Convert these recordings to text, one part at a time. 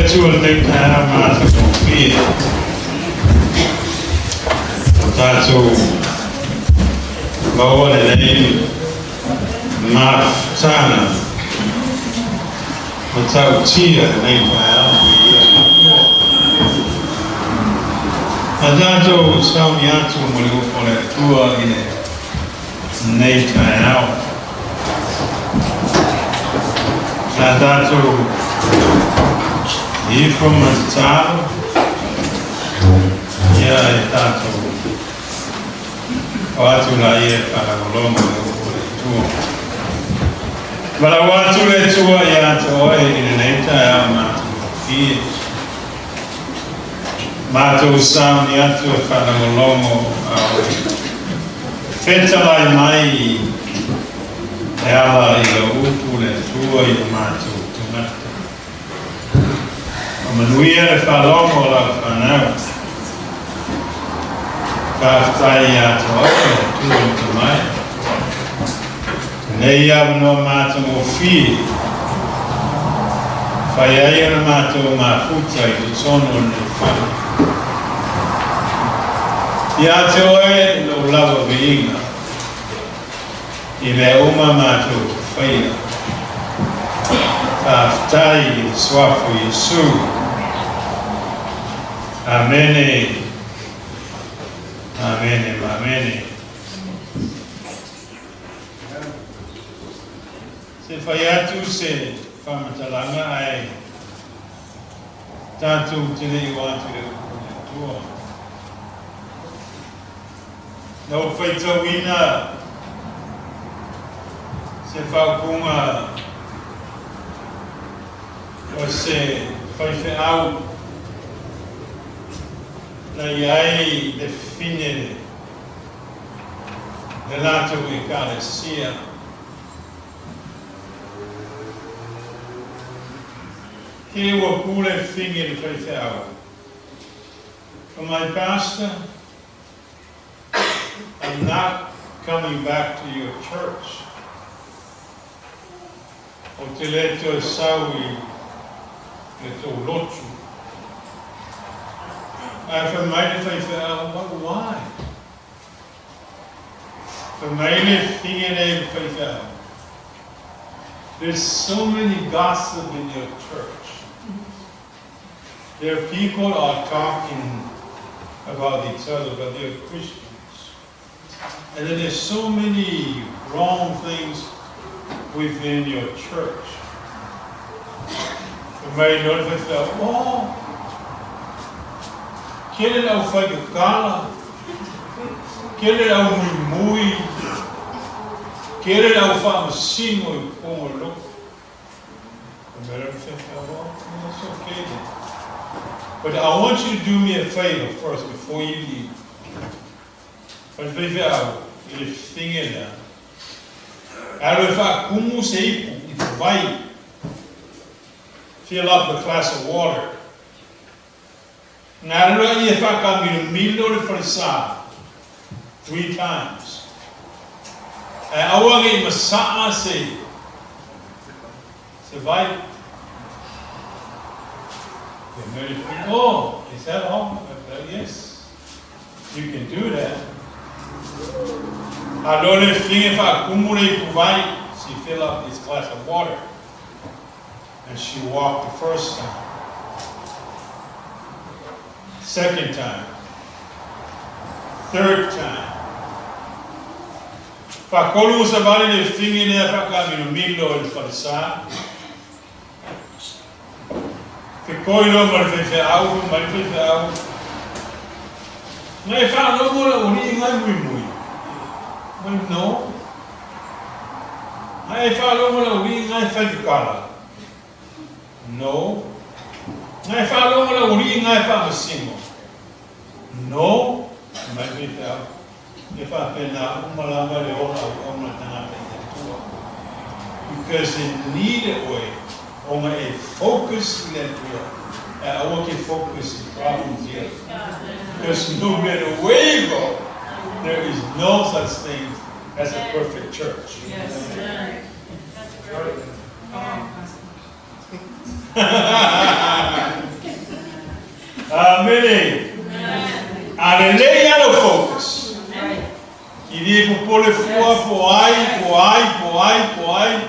le Atua i lenei taeao matagofie, ua tatou maua lenei mafutaga matautia i lenei taeao. Viia le Atua. A tatou sauni atu ma le upu a le Atua i lenei taeao. Sa tatou ifo ma tatalo, ia e tatou o atu laia e faalogologo i le upu a le Atua. Valaau atu le Atua ia te oe i lenei taeao matagofie. Matou sauni atu e faalogologo a o fetalai mai e ala i lau upu le Atua i o matou tagata. Faamanuia le faalogo o lau fanau. Faafetai ia te oe le Atua le Tamai. Lenei avanoa matagofie, fai ai ona matou mafuta i totonu o lenei fale. Ia te oe lou lava viiga i mea uma matou te faia. Faafetai i le Suafa o Iesu. Amene, amene ma amene. Se fai atu se faamatalaga ae tatou te le i o atu i le upu a le Atua. Na ou faitauina se faaupuga o se faifeau na i ai le fine le latou Ekalesia. Ke ua pule figi le faifeau. For my pastor, I'm not coming back to your church. Ou te le toe sau i le tou lotu. Ae fai mai le faifeau, But why? Fai mai le fige lea i le faifeau, There's so many gossip in your church. There people are talking about each other, but they're Christians. And then there's so many wrong things within your church. Fai mai loa le faifeau, Oh, kele le aufaikakala, kele le aumuimui, kele le aufaamasino i totonu o le lotu. Fai mai loa le faifeau, Well, that's okay then. But I want you to do me a favor first before you leave. Fai le faifeau i le fige lea, Alu e faakumu se ipu i te vai, fill up the glass of water. Na alu lea ia faakaamilomilo le falesa three times. Ae aua ne i masaa se se vai. Oh, is that all? Yes. You can do that. Alu le fige faakumu le ipu vai, she fill up this glass of water. And she walked the first time. Second time. Third time. Faatolu savali le fige lea faakaamilomilo i le falesa. Fekoi loa ma le faifeau, fai mai le faifeau, Na e faalogo lau alii ngai muimui? Mai no. Na e faalogo lau alii ngai faikakala? No. Na e faalogo lau alii ngai faamasino? No. Mai le faifeau, E faapena uma lava le ola auauna tagata i le Atua. Because e need oe ona e focus i le Atua e aua ke focus i problems ia. Because no matter where you go, there is no such thing as a perfect church. Yes. That's right. Amene. A lelei lava lou focus, e le popole fua po o ai, po o ai, po o ai, po o ai,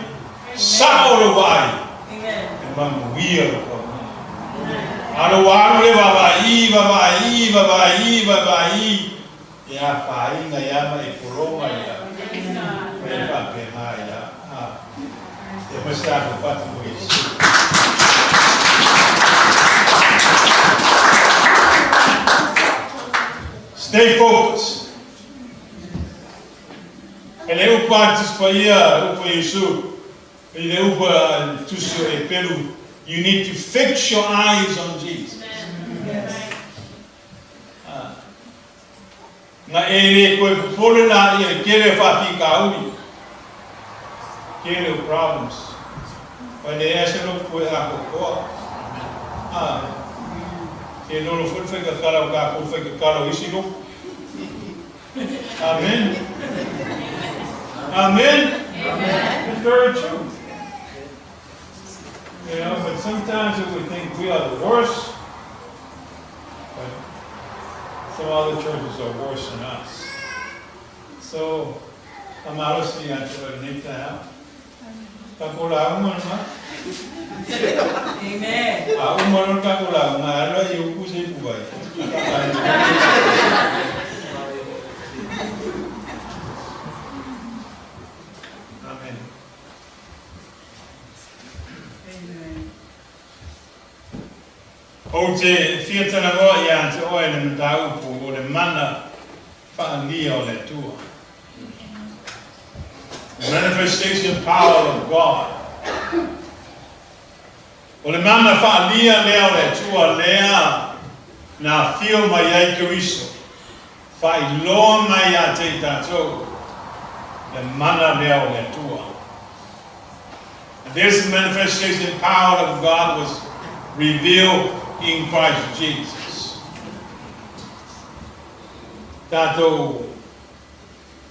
sao lou vaai, e manuia lou taunuu. A o lou alu lea vaavaai i, vaavaai i, vaavaai i, vaavaai i, e afaina ai lava ma e pologa ai lava. Ma e faapena ai lava. E fai se tatou fatu mo Iesu. Stay focused. E le upu a le Tusi Paia, le upu a Iesu, i le upu a le Tusi o Eperu, you need to fix your eyes on Jesus. Na e le toe popole la ia le tele o faafitauli, tele o problems. Ua leai se lotu e atoatoa. A, e lolo foi le faitatala o tatou faitatala o isi lotu. Amen. Amen. It's very true. You know, but sometimes if we think we are the worst, but some other churches are worse than us. So, faamalosi ia te oe i lenei taeao. Tatou lauga lena. Amen. A uma loa le tatou lauga, alu ai i upu se ipu vai. Amen. Ou te fia talanoa ia te oe le mataupu o le mana faalia o le Atua. The manifestation power of God. O le mana faalia lea o le Atua lea na afio mai ai Keriso, faailoa mai ia te i tatou le mana lea o le Atua. And this manifestation power of God was revealed in Christ Jesus. Tatou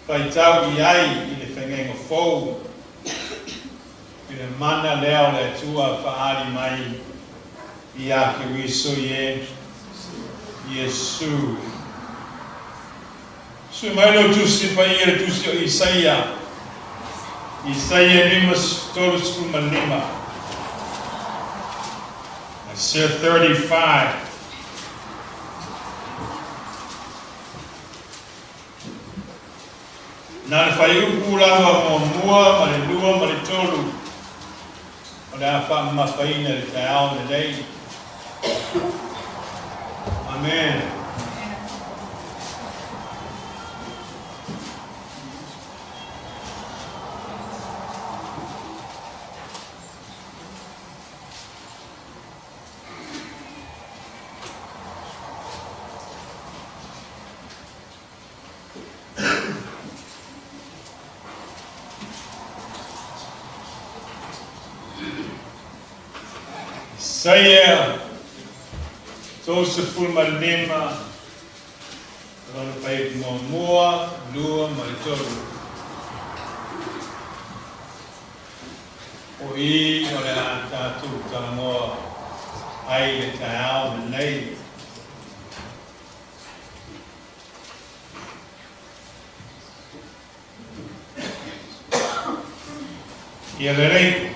faitau i ai i le fegaiga fou i le mana lea o le Atua faaali mai iā Keriso ie Iesu. Sui mai lou Tusi Paia, le Tusi o Isaia, Isaia 35, Isaiah 35. Na le fuaiupu lava muamua ma le lua ma le tolu o le a faamamafaina i le taeao lenei. Amen. Isaia 35, lona fuaiupu muamua, lua ma le tolu. O i o le a tatou talanoa ai i le taeao lenei. Ia lelei.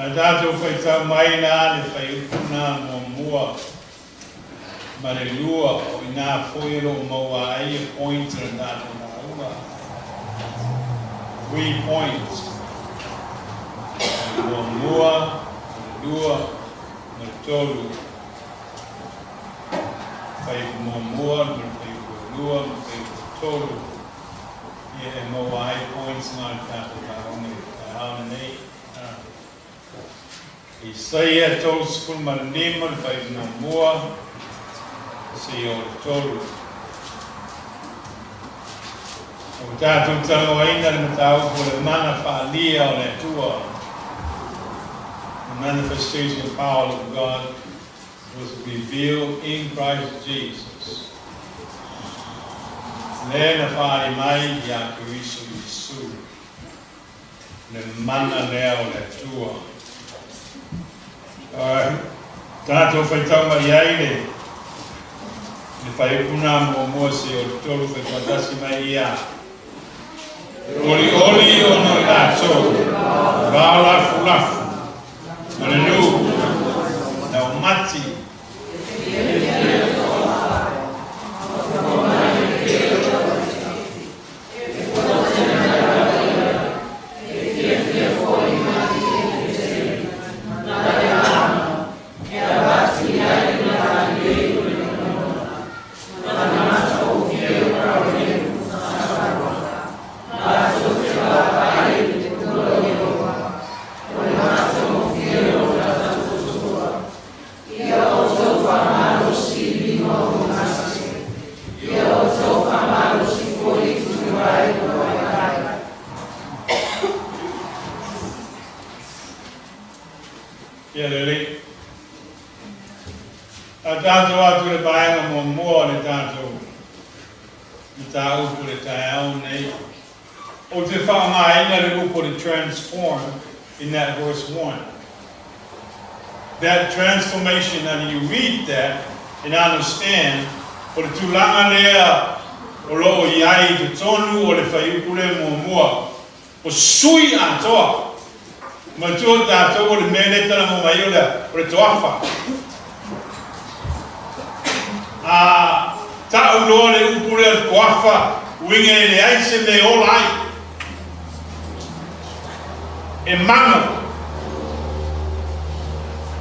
A tatou faitau mai la le fuaiupu lena muamua. Ma le lua, o i ina foi o lo o maua ai ia points o le tatou lauga. Three points. O le muamua, o le lua, ma le tolu. Fuaiupu muamua, ma le fuaiupu lua, ma le fuaiupu tolu. Ia e maua ai points na o le tatou lauga i le taeao lenei. Isaia 35 le fuaiupu muamua seia o le tolu. Ua tatou talanoaina le mataupu o le mana faaalia o le Atua, the manifestation power of God. Was revealed in Christ Jesus, lea na faaali mai iā Keriso Iesu, le mana lea o le Atua. Tatou faitau mai ai le le fuaiupu na muamua seia o le tolu faifaatasi mai ia. Olioli ona o i latou vao lafulafu ma le nuu na o mati. Ia lelei. A tatou atu i le vaega muamua o le tatou mataupu i le taeao nei. Ou te faaaogaina le upu o le transform in that verse 1. That transformation, and you read that and understand, o le tulaga lea o lo o i ai i totonu o le fuaiupu lea muamua, o sui atoa. Manatua tatou o le mea lea e talanoa mai ai o le o le toafa. A tau loa le upu lea o le toafa, uiga e leai se mea e ola ai. E mago.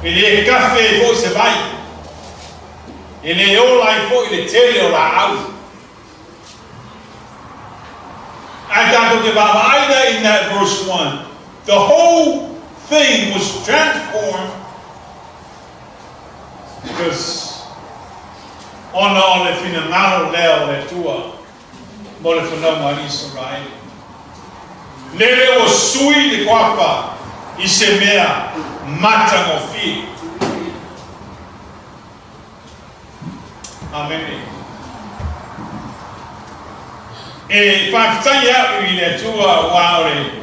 E le kafe ai foi se vai. E le ola ai foi le tele o laau. Ae tatou te vaavaai la in that verse 1, the whole thing was transformed because ona o le finagalo lea o le Atua mo le fanauga a Isaraele. Lele ua sui le kuapa i se mea matagofie. Amene. E faafetai au i le Atua aua o le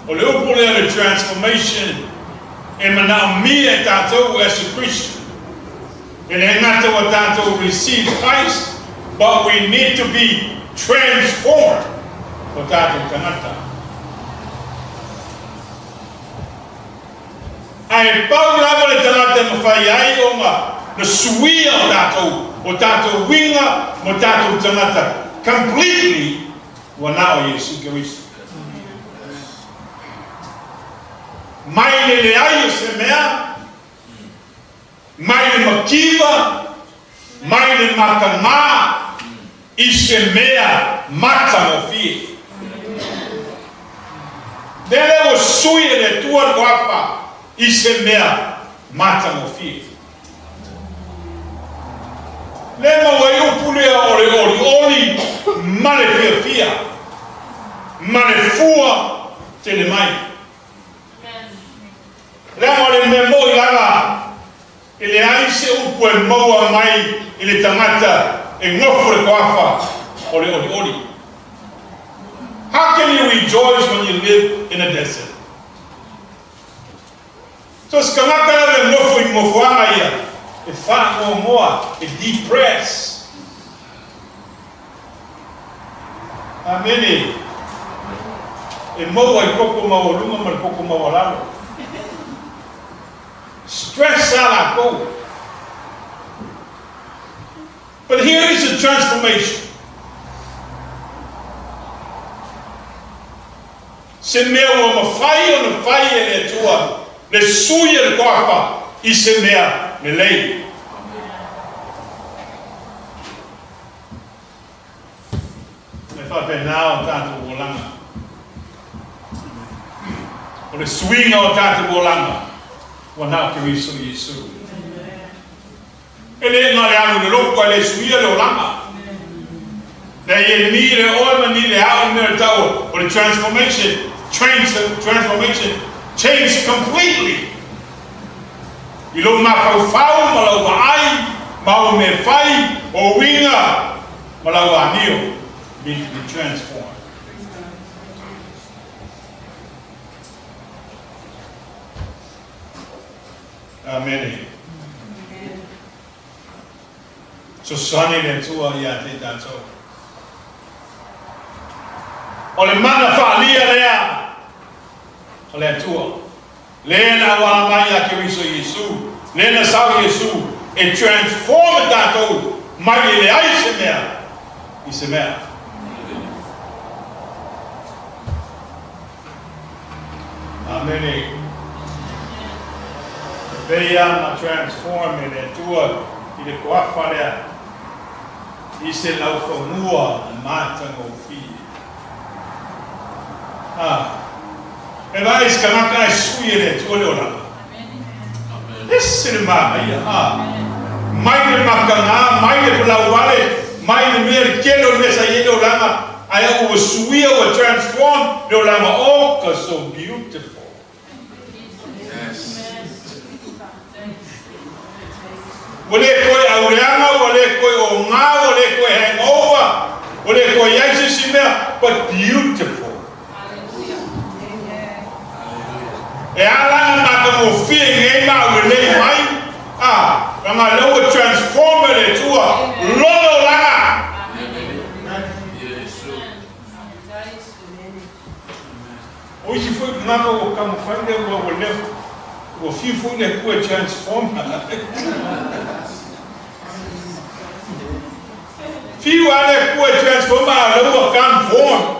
o le upu lea o le transformation e manaomia e tatou as a Christian. E le gata ua tatou receive Christ but we need to be transformed o tatou tagata. Ae pau lava le tagata e mafai ai ona na suia o tatou, o tatou uiga mo tatou tagata completely ua na o Iesu Keriso. Mai le leai o se mea, mai le makiva, mai le matagā i se mea matagofie. Lele ua sui e le Atua le kuapa i se mea matagofie. Le maua ai upu lea o le olioli ma le fiafia ma le fua tele mai. Leaga o le mea moi lava, e leai se upu e maua mai i le tagata e nofo le toafa o le olioli. How can you rejoice when you live in a desert? So se tagata lava e nofo i nofoaga ia, e faanoanoa, e depress. Amene. E maua i koko maualuga ma le koko maualalo. Stress a lakou. But here is the transformation. Se mea ua mafai ona fai e le Atua le sui e le toafa i se mea lelei. E faapena o tatou olaga. O le suiga o tatou olaga, ua na o Keriso Iesu. E le na o le alu i le lotu ae le suia le olaga. Leai e ni le oe ma ni le ao i mea o le tau o le transformation, transformation, change completely. I lou mafaufau ma lau vaai ma au mea fai, o uiga ma lau amio need to be transformed. Amene. Fesoasoani le Atua ia te tatou. O le mana faaalia lea o le Atua, lea na auala mai ia Keriso Iesu, lea na sau Iesu e transform tatou mai le leai se mea i se mea. Amene. E pei lava na transform e le Atua i le kuafa lea i se laufanua matagofie. A, e vaai i se kanaka ae sui e le Atua le olaga. Ese le manaia, a, mai le makana, mai le palauvale, mai le mea, le tele o le mea sa i ai le olaga, ae ua suia, ua transform le olaga, oh, ka so beautiful. Ua le toe auleaga, ua le toe oga, ua le toe hangover, ua le toe i ai se isi mea, but beautiful. E ala ona matagofie i nei mau lelei mai, a, leaga lea ua transform e le Atua lona olaga. O isi foi tagata ua taumafai lea ua ua leva, ua fiu foi le Atua e transform. Fiu a le Atua e transform a o lea ua conform.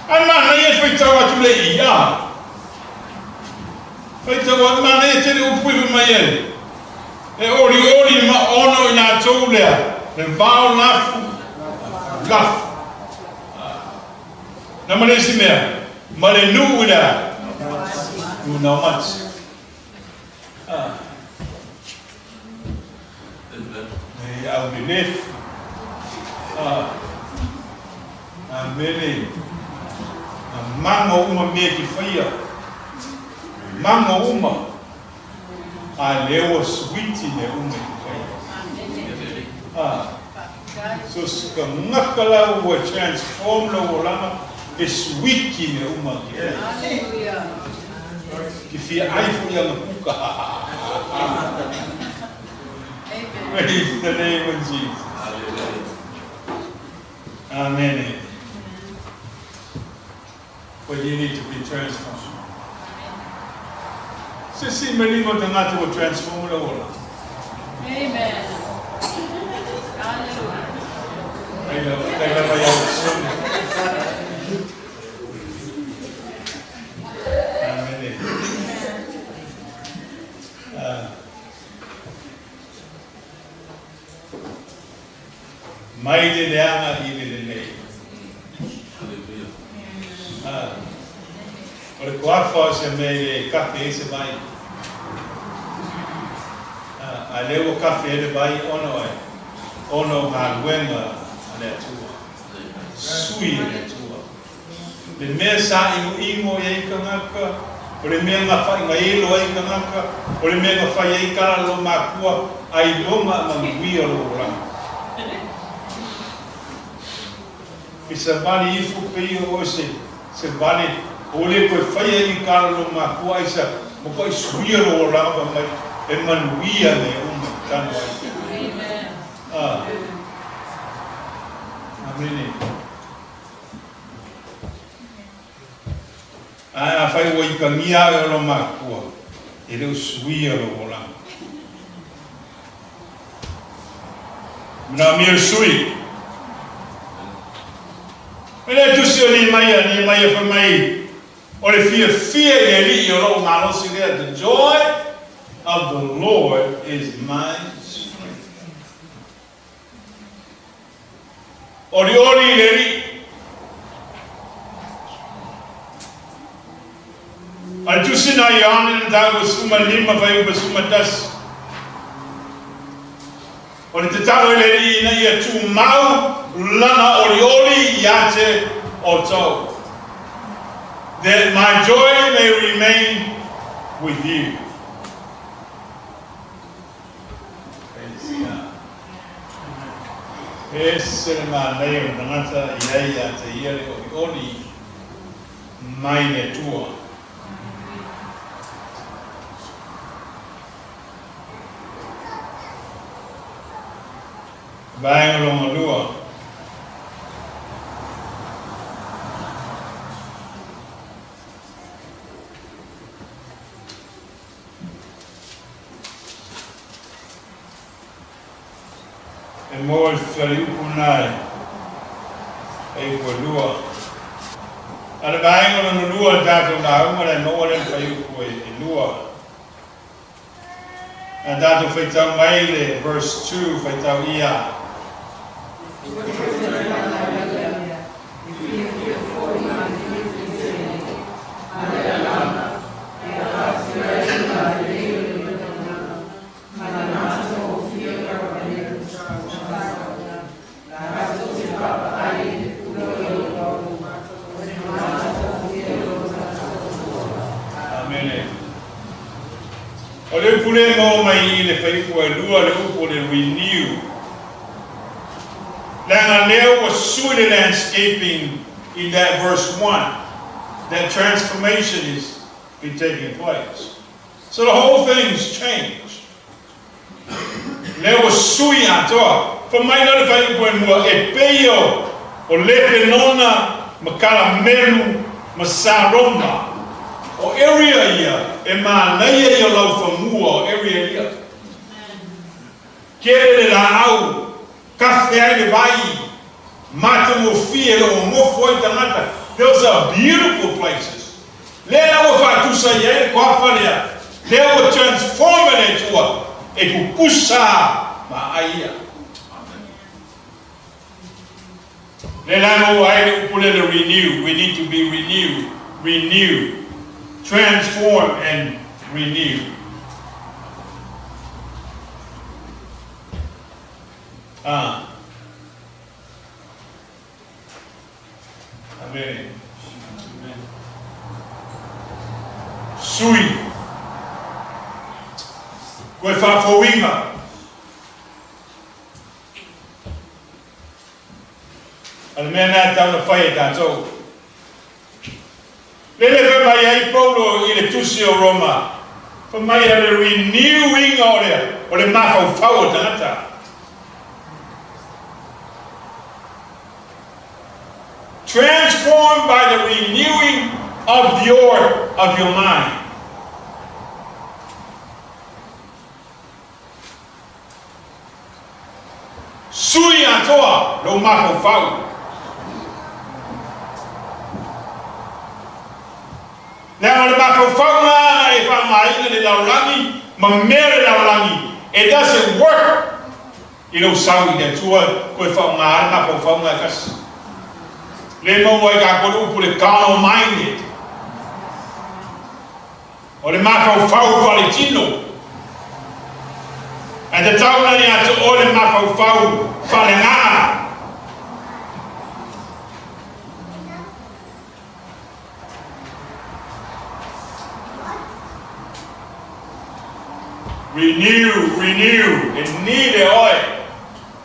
Ae manaia e faitau atu le i a. Faitau atu, manaia tele upu i fai mai ai. E olioli ma ono i latou lea, le vao lafu, lafu. Nama le isi mea, ma le nuu i le a? Nuu naumati. Nei au lelefu. Amene. Na mago uma mea ki whaia. Mago uma. A lea ua suiti mea uma ki whaia. So ka ngaka lau ua transform lou olaga e suiti mea uma ki whaia. Ki fia ai foi ana kuka. Praise the name of Jesus. Amen. But you need to be transformed. Se si malingo tagata ua transform lou ola. Amen. Hallelujah. Ai lava, ai lava ia soni. Amen. Mai le leaga i le lelei. O le kuafa o se mea e le kafe ai se vai. A lea ua kafe ai le vai ona o ai? Ona o galuega a le Atua. Sui e le Atua. Le mea sa imoimo i ai tagata, o le mea na faaigaelo ai tagata, o le mea na fai ai tala lou makua, ailoga a manuia lou olaga. I savali ifo pei o oe se se vale, ua le toe faia i tala lou makua ai sa matuai suia lou olaga fai mai e manuia mea uma i tano ai. Ah. Amene. Ae afai ua ikagia au e lou makua, e le o suia lou olaga. Manaomia le sui. E le tusi o Nehemaia, Nehemaia fai mai, O le fiafia i le Alii o lou malosi lea, the joy of the Lord is my strength. Olioli i le Alii. A le Tusi na Ioane mataupu 15 fuaiupu 11. O O le tatalo i le Alii ina ia tumau Lana olioli ia te outou. That my joy may remain with you. Praise God. E ese le manaia o le tagata i ai ia te ia le olioli mai le Atua. Vaega lona lua. E maua i Faleupuna e ua lua. A le vaega lona lua o le tatou lauga la e maua lea i le fuaiupu e lua. A tatou faitau mai le verse 2, faitau ia. Amene. O le upu lea e maua mai i le fuaiupu e lua le upu o le renew. Leaga lea ua sui le landscaping in that verse 1. That transformation is be taking place. So the whole thing's changed. Lea ua sui atoa. Fai mai la le fuaiupu e mua, e pei o Lepenona ma Karamelu ma Saroma. O area ia, e manaia ia laufanua o area ia. Kele le laau, kafe ai le vai, matagofie le onofo ai tagata. Those are beautiful places. Lea la ua faatusa i ai le koafa lea, lea ua transform e le Atua e pupusa ma ai ia. Lea la maua ai le upu lea le renew, we need to be renewed, renew, transform and renew. Ah. Amene. Sui. Koe faafouina. A le mea lena e tatau ona fai e tatou. Lele fai mai ai Paulo i le tusi o Roma, fai mai a le renewing o le, o le mafaufau o tagata. Transformed by the renewing of your, of your mind. Sui atoa lou mafaufau. Leaga o le mafaufau na e faaaogaina le lalolagi ma mea o le lalolagi, it doesn't work i lou sau i le Atua toe faaaoga ai le mafaufau na e tasi. Le maua ai tatou le upu le carnal minded. O le mafaufau faaletino. Ae tatau la ia te oe le mafaufau faaleagaga. Renew, renew, e nile oe.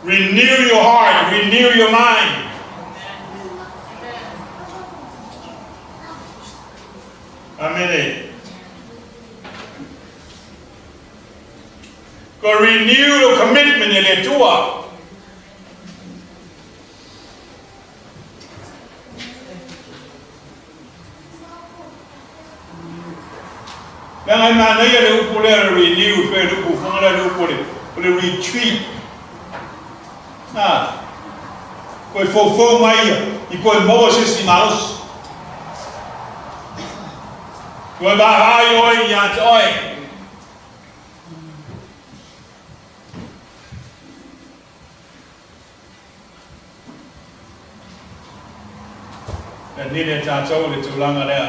Renew your heart, renew your mind. Amene. Ko renew lo commitment e le Atua. Leaga e manaia le upu lea le renew pe le upu fanga lea le upu le, o le retreat. Ah, koe foufou mai ia i koe maua se isi malosi. Koe vaavaai oe ia te oe. E nele tātou le tulaga lea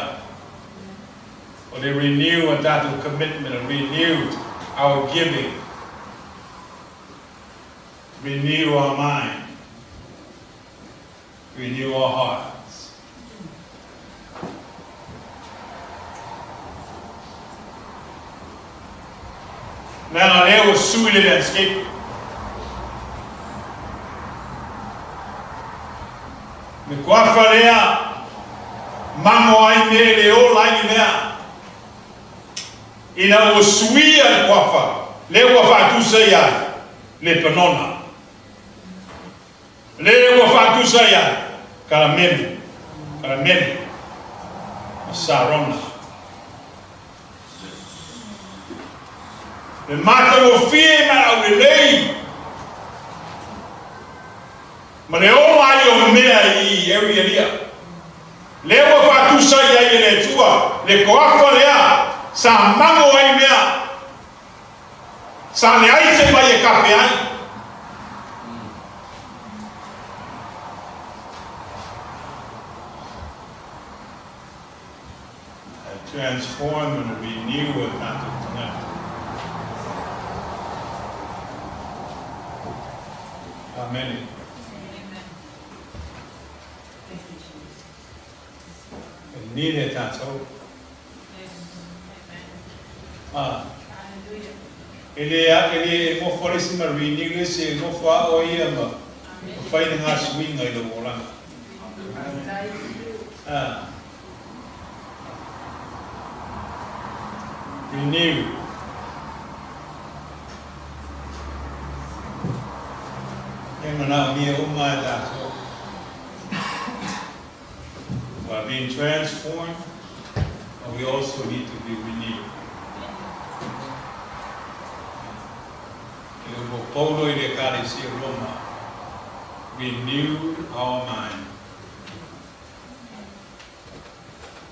o le renew a tātou commitment, renew our giving. Renew our mind. Renew our hearts. Leaga o lea ua sui le landscape. Le kuafa lea, mago ai mea e le ola ai ni mea. Ina ua suia le kuafa, lea ua faatusa ia Lepanona. Lea ua faatusa ia Karamelu, Karamelu, ma Sarona. Le matagofie ma le aulelei ma le ola ai o mea i area lia. Lea ua faatusa i ai e le Atua le koafa lea sa mago ai mea, sa leai se mai e kafe ai. E transform and renew o tatou tagata. Amene. E nile tatou. Ah. E le, e le e nofo le isi ma renew le isi, e nofo a oe ia ma fai le ngā suiga i lou olaga. Ah. Renew. E manaomia uma e tatou. We are being transformed, but we also need to be renewed. E upu Paulo i le Ekalesia Roma, renew our mind.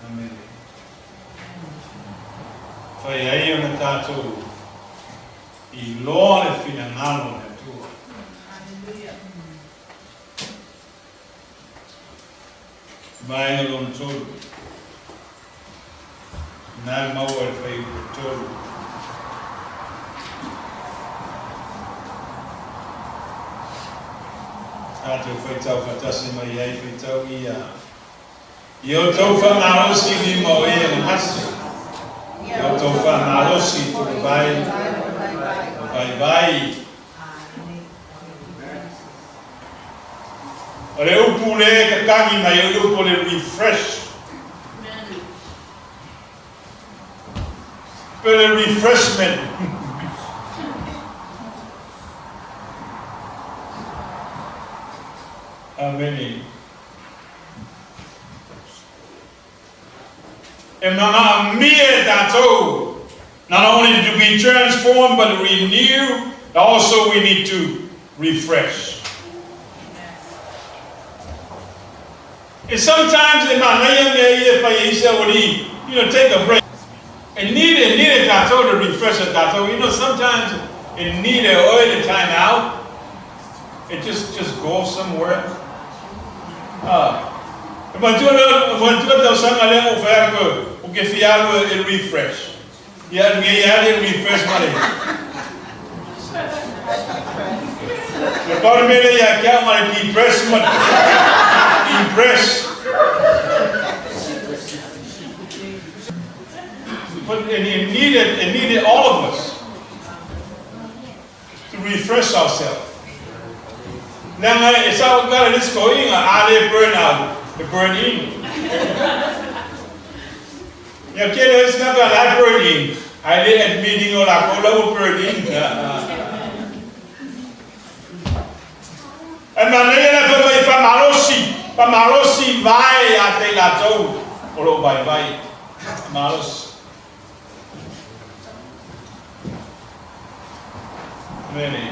Amene. Fai ai ona tatou iloa le finagalo o le Atua. Vaega lona tolu. Na e maua e le fuaiupu 3. Tatou faitau faatasi mai ai, faitau ia. I outou faamalosi lima o ia gagase, i outou faamalosi tupuvai ma vaivai. O le upu le kakagi mai o le upu o le refresh. Pe le refreshment. Amene. E manaomia e tatou, not only to be transformed but renew, also we need to refresh. And sometimes e manaia mea ia e fai ai se aualii, you know, take a break. E need, e need e tatou to refresh e tatou. You know, sometimes e need e oe le time out. It just, just go somewhere. Ah. E manatua le, manatua tausaga lea ua fai atu ou ke fia alu e refresh. Ia ngei a le refresh ma le. Le pau le mea lea ia ke au ma le depress ma depress. But it, it needed, it needed all of us to refresh ourselves. Leaga e sao kala le isi toeaiga, a le burn out, e burn in. Ia tele o isi tagata la e burn in, ae le admit ina o latou la ua burn in. E manaia la fai mai faamalosi, faamalosi vae ia te i latou o lo o vaivai. Faamalosi. Many.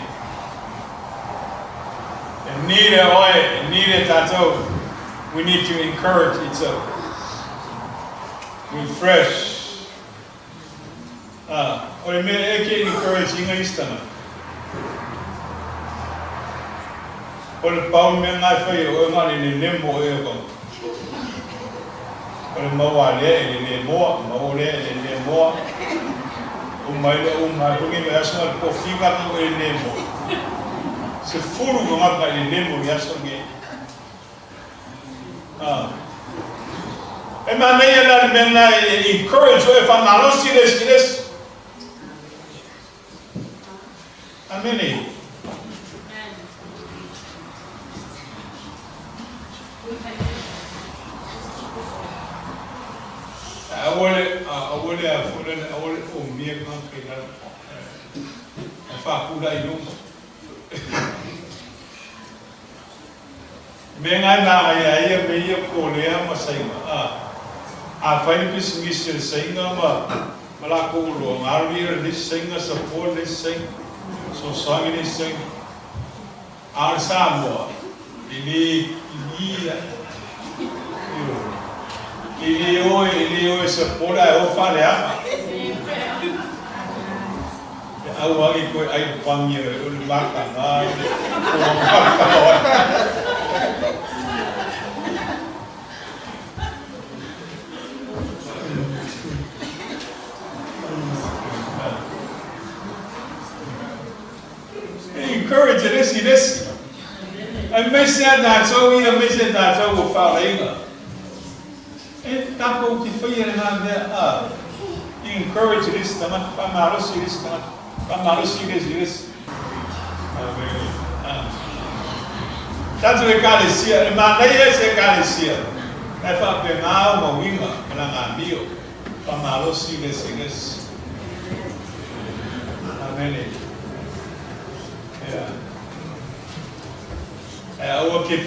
E need oe, e need tatou. We need to encourage each other. Refresh. Ah, o le mea e ke encourage inga istana. O le pau mea ngai whai e oe ngā le le lemo e o kau. O le mau a lea e le le moa, mau o lea e le le moa. U mai le u mai pungi me aso al po fiva tu e le moa. 10 tagata i le nemo i aso nei. Ah. E manaia la le mea lena e encourage oe e faamalosi le isi i le isi. Amene. Aua le, aua le a foi lele, aua le umia tagata i lalo. E faapulai i luma. Mea na e manaia ai ia mea ia Kolea ma Saina, a afai le pisinisi a le Saina ma ma lakou oloa, ona alu ia le isi Saina support le isi Saina, fesoasoani le isi Saina. A o le Samoa, e le i a, ioe, e le o e le o e support ae o faaleaga. E aua ake koe ai pangi o le makana i le E encourage le isi i le isi. Aemaise a tatou ia, aemaise a tatou ua faalaina. E tatou te faia lena mea a encourage le isi tagata, faamalosi le isi tagata, faamalosi le isi i le isi. Amene. Tatou Ekalesia, e manaia se Ekalesia e faapena ona uiga ma lana amio, faamalosi le isi i le isi. Amene. Ia. Ae aua ke,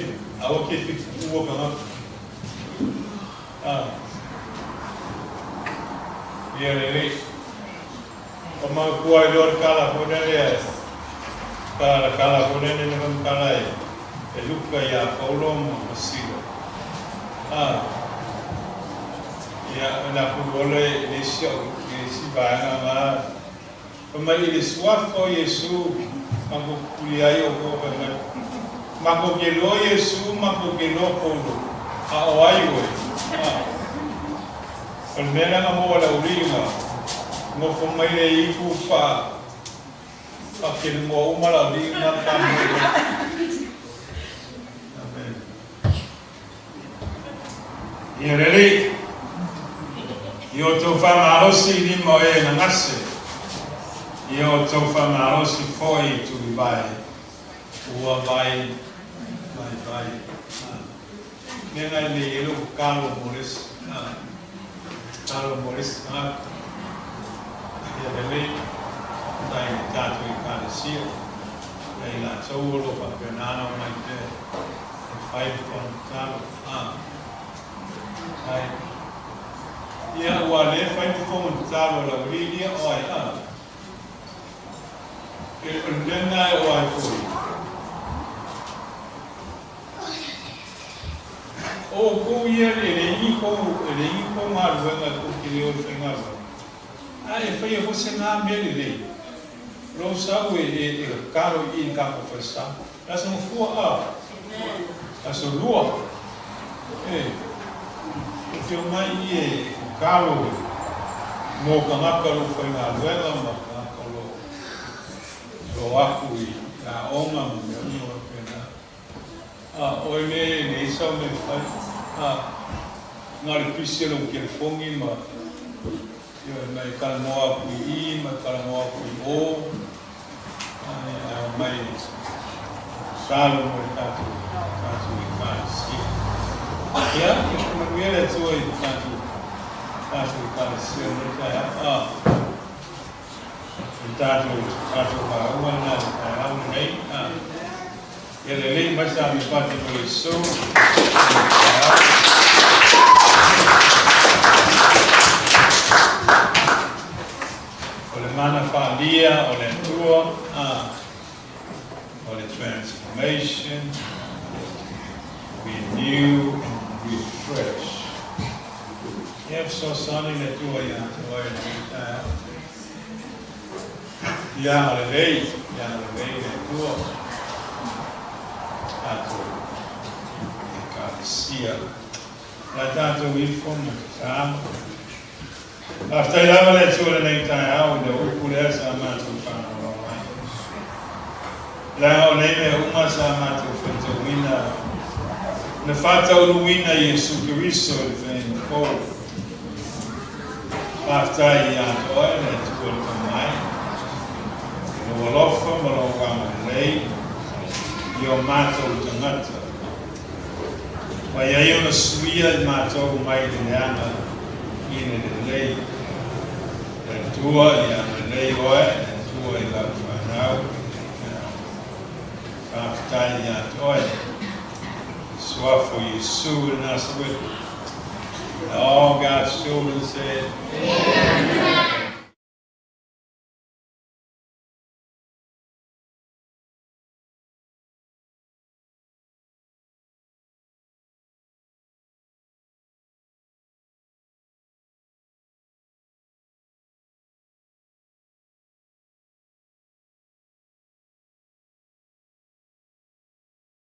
aua ke whituua tagata. A. Ia lelei. O manatua ai loa le tala foi lele a tala tala foi lele na famatala e e Luka iā Paulo ma Sila. A. Ia, o le apulu ola i le isi au i le isi vaega na fai mai i le suafa o Iesu matou pupuli ai outou fai mai, Matou te iloa Iesu, matou te iloa Paulo, a o ai oe? A. O le mea lea na maua e le aualii na nofo mai le ipu fa faakelemoa uma le aualii na tamoe mai. Amen. Ia lelei, ia outou faamalosi i lima o e na gase, ia outou faamalosi foi i tulivae ua vai vaivai. Mea na e lelei ai lou tatalo mo le isi, tatalo mo le isi tagata. Ia lelei, faafetai i le tatou Ekalesia, ia i latou o lo o faapena ona omai pea. E fai le fono tatalo. A. Ai. Ia, ua le fai le fono tatalo a le aualii ia, o ai? A. E, o le mea lena e o ai foi. O outou ia e leai ni kou, e leai ni kou galuega e tou te le o i faigaluega. A e faia foi se na mea lelei, lou sau e, e, e tatalo i i le tatou falesa. Le Aso Gafua a? Aso Lua. E, e te omai i e tatalo e mo tagata o lo o faigaluega ma tagata o lo o aku i aoga ma mea uma faapena. A, oe le e leai sau mea e fai. A, na o le pisi o lou telefoni ma, ioe, ma e talanoa aku i i ma e talanoa aku i o. A, e omai e tatalo mo le tatou, tatou Ekalesia. Ia, ia faamanuia le Atua i le tatou, tatou Ekalesia i lenei taeao. A, o le tatou, tatou lauga lena i le taeao lenei. A. Ia lelei mai sa me pati mo Iesu. O le mana faalia o le Atua, o le transformation, renew and refresh. Ia fesoasoani le Atua ia te oe i lenei taeao. Ia agalelei, ia agalelei le Atua, tatou Ekalesia. O le tatou ifo ma tatalo. Faafetai lava le Atua i lenei taeao i le upu lea sa matou faalogologo ai. Leaga o nei mea uma sa matou faitauina na faataunuuina e Iesu Keriso i le Faiga Fou. Faafetai ia te Oe, le Atua le Tamai, i Lou alofa ma Lou agalelei i o matou tagata. Mai ai ona suia i matou mai le leaga i le lelei. Le Atua ia agalelei Oe, le Atua i Lau fanau. Faafetai ia te Oe. Suafa o Iesu o Nasareti. And all God's children said, Amen.